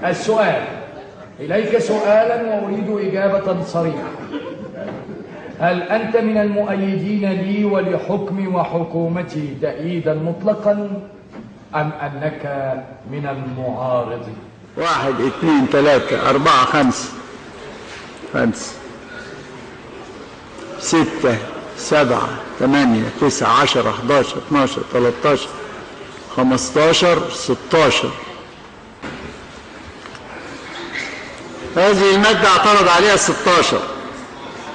السؤال إليك سؤالا وأريد إجابة صريحة. هل أنت من المؤيدين لي ولحكمي وحكومتي تأييدا مطلقا أم أنك من المعارضين؟ 1 2 3 4 5 5 6 7 8 9 10 11 12 13 15 16. هذه المادة اعترض عليها 16.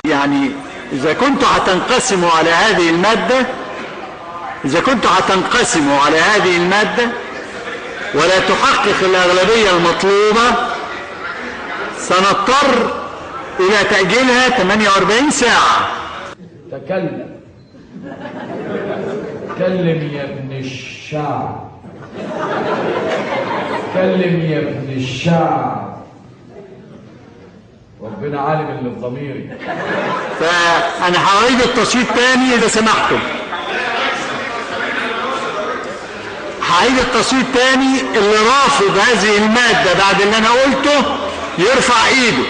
يعني إذا كنتوا هتنقسموا على هذه المادة، إذا كنتوا هتنقسموا على هذه المادة ولا تحقق الأغلبية المطلوبة، سنضطر إلى تأجيلها 48 ساعة. تكلم، تكلم يا ابن الشعب، تكلم يا ابن الشعب، ربنا عالم اللي في ضميري. فأنا هعيد التصويت تاني إذا سمحتم. هعيد التصويت تاني. اللي رافض هذه المادة بعد اللي أنا قلته يرفع إيده.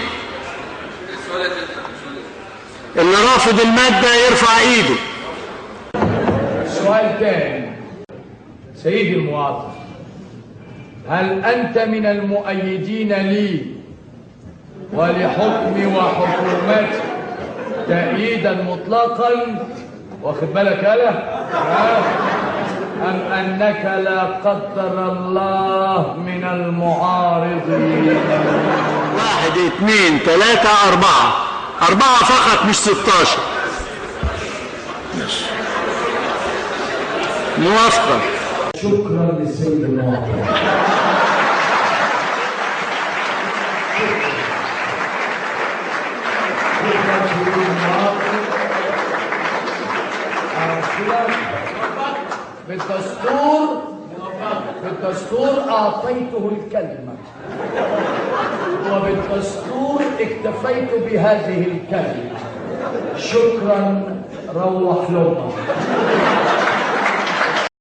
اللي رافض المادة يرفع إيده. سؤال تاني. سيدي المواطن، هل أنت من المؤيدين لي ولحكمي وحكومتي تأييدا مطلقا، واخد بالك يالا، أم أنك لا قدر الله من المعارضين؟ 1 2 3 4 4 فقط، مش 16. ماشي، موافقة. شكرا للسيد المواطن. بالدستور أعطيته الكلمة، وبالدستور اكتفيت بهذه الكلمة. شكرا، روح لهم.